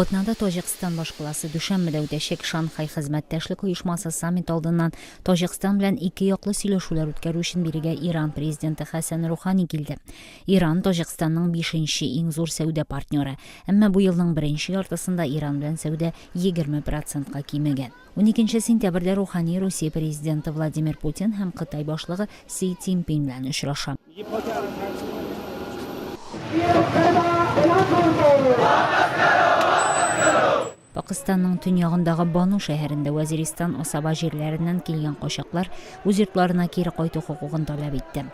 Бу атнада Таҗикстан башкаласы Дүшәнбедә үтәчәк Шанхай хезмәттәшлек оешмасы саммиты алдыннан Таҗикстан белән ике яклы сөйләшүләр үткәрү өчен бирегә Иран президенты Хәсән Рухани килде. Иран, Таҗикстанның бишенче иң зур сәүдә партнеры. Әмма бу елның беренче яртысында Иран белән сәүдә 20 процентка кимегән. Уникенче сентябрьдә Рухани Русия президенты Владимир Путин һәм Кытай башлыгы Си Цзиньпин белән очраша. Пакыстанның төньягындагы Бану шәһәрендә Вәзиристан асаба җирләреннән килгән качаклар үз йортларына кире кайту хокукын таләп итте.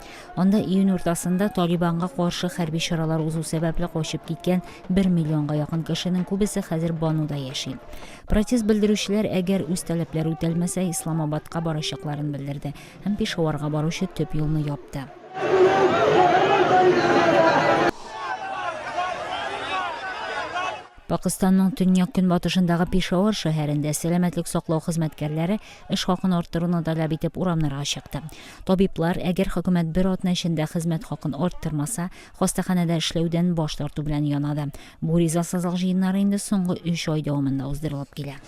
Анда июнь уртасында Талибанга каршы хәрби чаралар узу сәбәпле качып киткән бер миллионга якын кешенең күбесе хәзер Бануда яши. Протест белдерүчеләр әгәр үз таләпләре үтәлмәсә, Исламабадка барачакларын белдерде һәм Пешаварга баручы төп юлны япты. Пакыстанның төньяк-көнбатышындагы Пешавар шәһәрендә сәламәтлек саклау хезмәткәрләре эш хакын арттыруны таләп итеп урамнарга чыкты. Табиблар, әгәр хөкүмәт бер атна эчендә хезмәт хакын арттырмаса, хастаханәдә эшләүдән баш тарту белән янады. Бу ризасызлык җыеннары инде соңгы өч ай дәвамында уздырылып килә.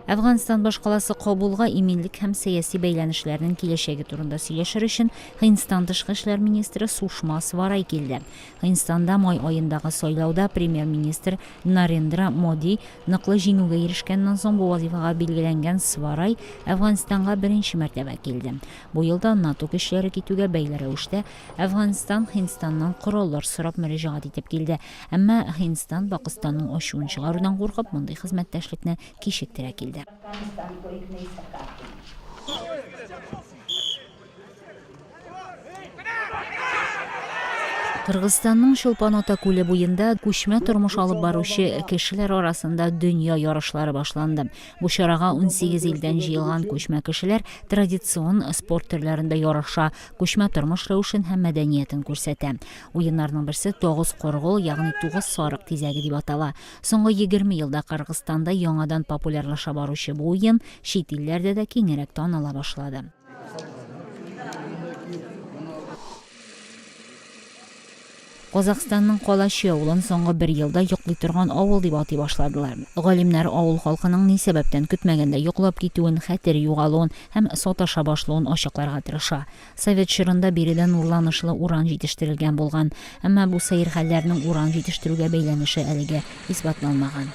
Әфганстан башкаласы Кабулга иминлек һәм сәяси бәйләнешләрнең киләчәге турында сөйләшер өчен Һиндстан тышкы эшләр министры Сушма Сварай килде. Һиндстанда май аендагы сайлауда премьер-министр Нарендра Моди ныклы җиңүгә ирешкәннән соң бу вазифага билгеләнгән Сварай Әфганстанга беренче мәртәбә килде. Бу елда НАТО көчләре китүгә бәйле рәвештә Әфганстан Һиндстаннан кораллар сорап мөрәҗәгать итеп килде. Әмма Һиндстан Пакыстанның ачуын чыгарудан куркып, мондый хезмәттәшлекне кичектерә килде. Кыргызстанның Чулпан-Ата күле буенда күчмә тормыш алып баручы кешеләр арасында дөнья ярышлары башланды. Бу чарага 18 илдән җыелган күчмә кешеләр традицион спорт төрләрендә ярыша, күчмә тормыш рәвешен һәм мәдәниятен күрсәтә. Уеннарның берсе Тогуз коргол, ягъни тугыз сарык тизәге дип атала. Соңгы 20 елда Кыргызстанда яңадан популярлаша баручы бу уен чит илләрдә дә киңрәк таныла башлады. Казахстанның Калачи авылын соңгы бер елда йоклый торган авыл дип атый башладылар. Галимнәр авыл халкының ни сәбәптән көтмәгәндә йоклап китүен, хәтере югалуын һәм саташа башлавын ачыкларга тырыша. Совет чорында биредә нурланышлы уран җитештерелгән булган. Әмма бу сәер хәлләрнең уран җитештерүгә бәйләнеше әлегә исбатланмаган.